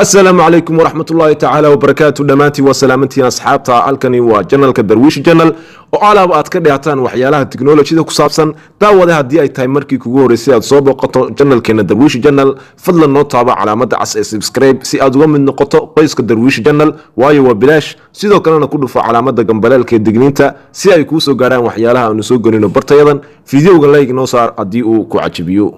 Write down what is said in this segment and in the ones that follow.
Asalaamu calaykum waraxmat ullaahi tacaala wabarakaatu. Dhammaantiin waa salaamantiin, asxaabta. Halkani waa channelka Darwiish Channel oo alaaba aad ka dheehataan waxyaalaha teknolojiyada ku saabsan. Daawade, haddii ay tahay markii kugu horreysay aad soo booqato channelkeena Darwiish Channel, fadlan noo taaba calaamada cas ee subscribe si aad uga mid noqoto qoyska Darwiish Channel, waayo waa bilaash. Sidoo kalena ku dhufo calaamada gambaleelka ee digniinta si ay kuu soo gaarhaan waxyaalaha aanu soo gelino bartayadan. Videoga like noo saar haddii uu ku cajibiyo.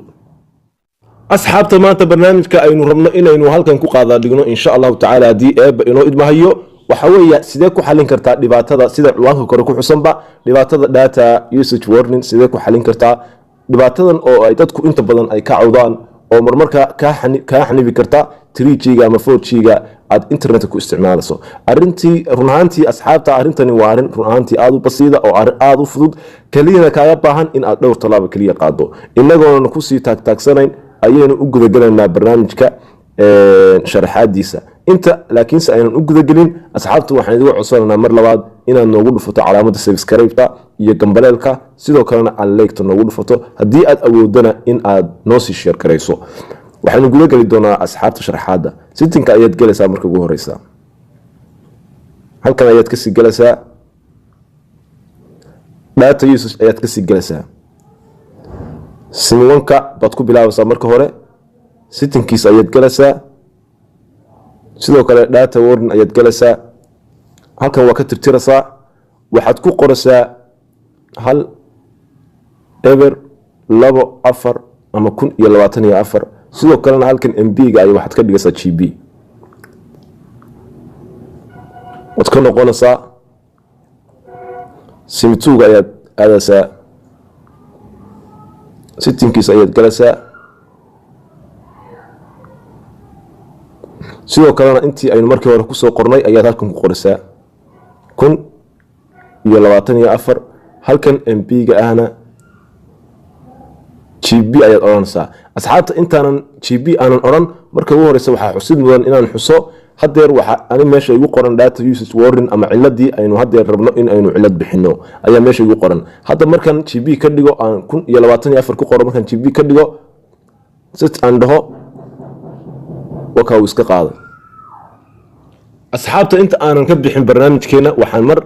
Asxaabta, maanta barnaamijka aynu rabno inaynu halkan ku qaadaa dhigno, insha Allahu tacaala, haddii Eebba inoo idmahayo, waxa weeye sidee ku xalin kartaa dhibaatada sida ciwaanka kore ku xusanba, dhibaatada data usage warning. Sidee ku xalin kartaa dhibaatadan oo ay dadku inta badan ay ka cawdaan oo marmarka kaa xanibi karta 3G-ga ama 4G-ga aad internetka ku isticmaalayso? Arrintii, run ahaantii, asxaabta, arrintani waa arrin run ahaantii aada u basiida oo arrin aada u fudud, keliyana kaaga baahan in aad dhowr tallaabo keliya qaado. Inagoonan kusii taagtaagsanayn ayaynu u gudagelaynaa barnaamijka sharaxaadiisa. Inta laakiinse aynan u gudagelin, asxaabta, waxaan idiga codsanaynaa mar labaad inaad noogu dhufato calaamada subscribe-ta iyo gambaleelka, sidoo kalena aad like-ta noogu dhufato, haddii aad awoodana in aad noo sii share garayso. Waxaynu gudageli doonaa, asxaabta, sharaxaadda. Settingka ayaad gelaysaa marka ugu horeysa. Halkan ayaad kasii gelaysaa, data usage ayaad kasii gelaysaa. SIM 1-ka baad ku bilaabaysaa marka hore. Settingkiisa ayaad galaysaa. Sidoo kale data warning ayaad galaysaa. Halkan waa ka tirtiraysaa. Waxaad ku qoraysaa 1024 ama 1024. Sidoo kalena halkan MB-ga ay waxaad ka dhigaysaa GB. Waad ka noqonaysaa. SIM 2-ga ayaad aadaysaa. Settingkiisa ayaad galaysaa. Sidoo kalena intii aynu markii hore kusoo qornay ayaad halkan ku qoraysaa, 1024. Halkan MB-ga ahna GB ayaad odhanaysaa. Asxaabta, intaanan GB aanan odhan, marka ugu horeysa waxaa xusid mudan inaan xuso hadeer waxa ani meesha igu qoran data usage warning ama ciladii aynu hadeer rabno in aynu cilad bixino ayaa meesha igu qoran. Hadda markan GB ka dhigo, aan 1024 ku qoro, markaan GB ka dhigo, set aan dhaho, wakaa uu iska qaaday. Asxaabta, inta aanan ka bixin barnaamijkeena, waxaan mar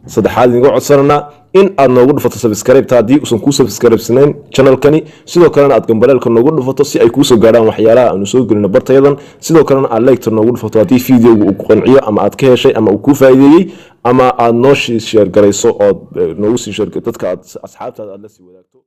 saddexaad idinga codsananaa in aad noogu dhufato subscribe-ta haddii uusan kuu subscribe-sanayn channelkani. Sidoo kalena aad gambaleelka noogu dhufato si ay kuusoo gaadhaan waxyaalaha aanu soo gelino bartayadan. Sidoo kalena aad like-ta noogu dhufato haddii videoga uu ku qanciyo ama aad ka heshay ama uu kuu faa'iideeyey, ama aad noo share garayso ood noogu sii share dadka aad asxaabtaada aad la sii wadaagto.